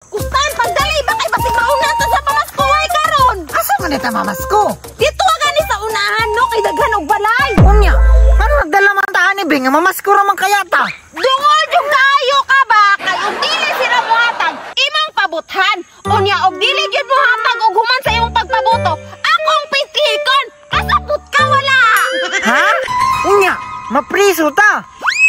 Kustan, pagdali ba kay basig mauna ta sa pamaskuhay karon? Asa man ita mamasko? Dito gani sa unahan no kay daghan og balay. Unya, ano nagdala man ta ani be nga mamasko ra man kaya ta? Dungol jud kaayo ka ba kay og dili sila mohatag imong pabuthan. Unya og dili gyud mohatag og human sa imong pagpabuto, akong pitihikon. Kasabot ka wala. Ha? Unya, mapriso ta.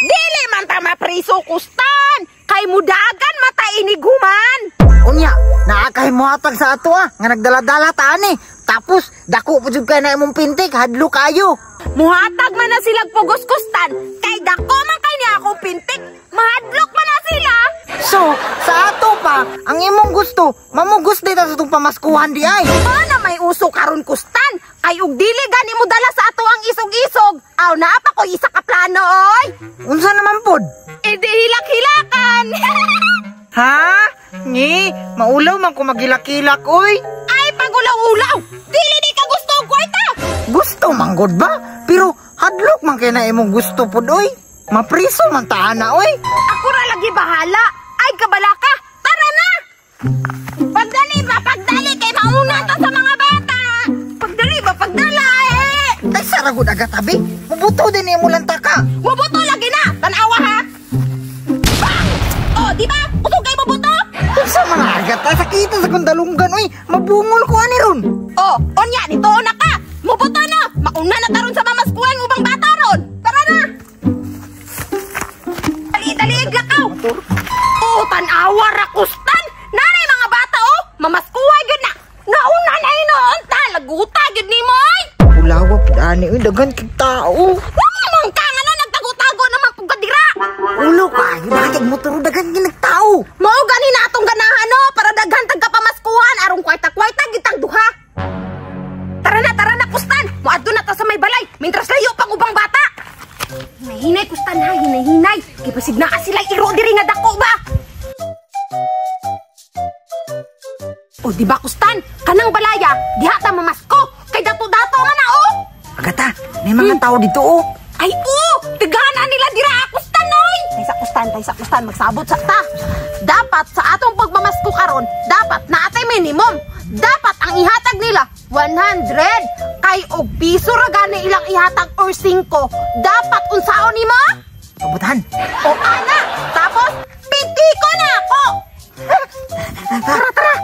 Dili man ta mapriso, Kustan. Kay mudagan mata inig human. Unya, naa kay mohatag sa ato ah, nga nagdala-dala ta ani. Tapos dako pa jud kay na imong pintik, hadlo kayo. Muhatag man na silag pugos, Kustan, kay dako man kay niya akong pintik, mahadlok man na sila. So, sa ato pa, ang imong gusto, mamugos dito sa itong pamaskuhan di ay. Mana may uso karon, Kustan, kay og dili gani mo dala sa ato ang isog-isog. Aw, naa pa ko isa ka plano oy. Unsa naman pod? E di hilak-hilakan. Ha? Ngi, maulaw man ko magilak-hilak oy. Ay, pagulaw-ulaw. Dili di ka gusto og kwarta. Gusto man gud ba? Pero hadlok man kay na imong gusto pod oy. Mapriso man ta ana oy. Ako ra lagi bahala. Ay, kabala ka. Tara na. Pagdali ba, pagdali kay mauna ta sa mga bata. Pagdali ba, pagdala eh. Ay, sara gud agat abi. Mubuto din imo lang taka. Mubuto lagi na. Tanawa ha. Bang! Oh, di ba? Kusog kay mubuto. Unsa mga agat ta sakita sa kong dalunggan oy. Mabungol ko ani ron. Oh, unya nito na ka. Mubuto na. Mauna na taron sa mamaskuhan ubang bata ron. Tara na. Dali, dali, lakaw. Oh, tanawa ra, Kustan. Nanay mga bata oh, mamaskuhay gyud na. Nauna na inoon ta, laguta gyud nimo oy. Ulawa pud ani oy, daghan kig tao. Wala man ka ngano nagtago-tago naman pud ka dira. Ulo ka, bakit motor daghan kig nagtao. Mao gani na atong ganahan no para daghan tag kapamaskuhan arong kwarta-kwarta gitang duha. Tara na Kustan. Moadto na ta sa may balay, mintras layo pang ubang bata. Hinay, Kustan ha, hinay-hinay. Kay basig naa sila iro diri nga dako ba. O di ba, Kustan? Kanang balaya, diha ta mamasko. Kay dato-dato man na oh. Agata, may mga tao dito oh. Ay oh, tigana nila dira, Kustan oy. Tay sa Kustan, tay sa Kustan, magsabot sa ta. Dapat sa atong pagmamasko karon, dapat naatay minimum. Dapat ang ihatag nila 100. Kay og piso ra gani ilang ihatag or 5. Dapat unsaon nimo? Pabutan. O ana, tapos piti ko na ako. Tara, tara.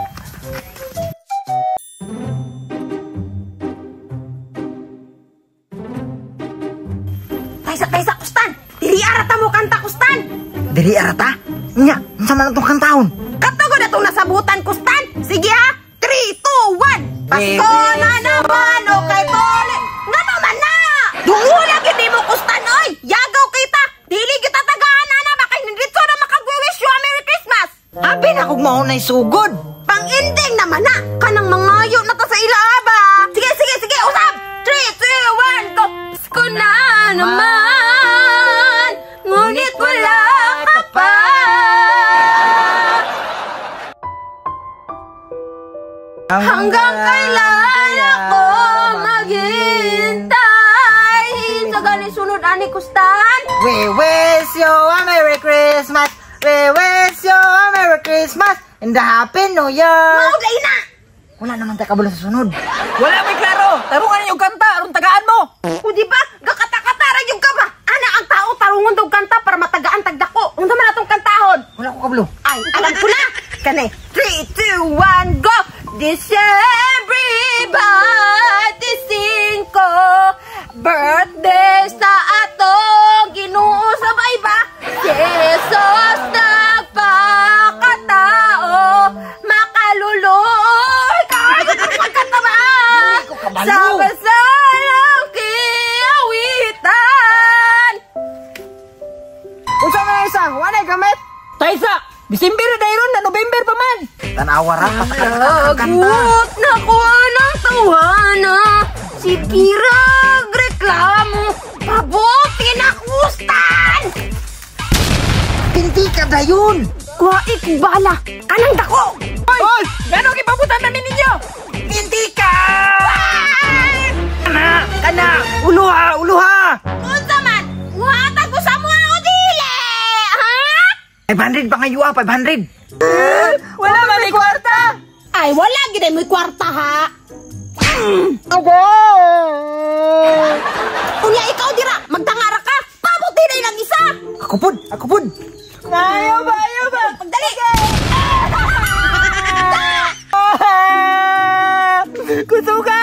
Taysa, Kustan. Diri arata mo kanta, Kustan. Diri arata? Nya, unsa man atong kantahon? Katugod atong nasabutan, Kustan. Sige ha. 3, 2, 1. Pasko na naman, okay tole. Ngano man na? Duol lagi di mo, Kustan, oy. Yagaw kita. Dili kita tagaan ana ba kay nindito na makag-wish you a Merry Christmas. Abi na kog mao nay sugod. Pang-ending naman na. Kanang mangayo na ta sa ila ba. Sige, sige, sige, usab. 3, 2, 1, go. Pasko na naman, ngunit wala ka pa. Hanggang kailan ako maghintay? Sa gani sunod ani, Kustan. We wish you a Merry Christmas. We wish you a Merry Christmas and a Happy New Year. Mao na. Wala naman ta kabalo sa sunod. Wala may klaro. Tarungan yung kanta aron tagaan mo. O di ba? Gakata-katara yung ka ba? Ana ang tao tarungon daw kanta para matagaan tagdako. Unsa man atong kantahon? Wala ko kabalo. Ay, alam ko na. Kani. 3, 2, 1, go. Disyembre 25, birthday sa atong Ginoo sa ba? Jesus nagpakatao, makaluluoy. Kaya magkanta ba? Sa basalang kiawitan. Unsa man isa? Wala gamit? Taysa, December na dayron na November pa man. Tanawa ra kanta. Lagot na ko ng tawana, si Kirag reklamo, pabuti na, Kustan! Pinti ka dayon. Kuha ikong bala, kanang dako! Oy! Ngano gipabutan na ninyo? Pinti ka! Kana, kana, uluha, uluha. Unsa man, muhatag ko sa mga o dili, ha? 500 pa ngayon, 500. Wala Pabuti mo'y kwarta ha. Unya ikaw dira, magtangara ka. Pabuti na ilang isa. Ako pud, ako pud. Ayaw ba, ayaw ba? Pagdali. Kusuga!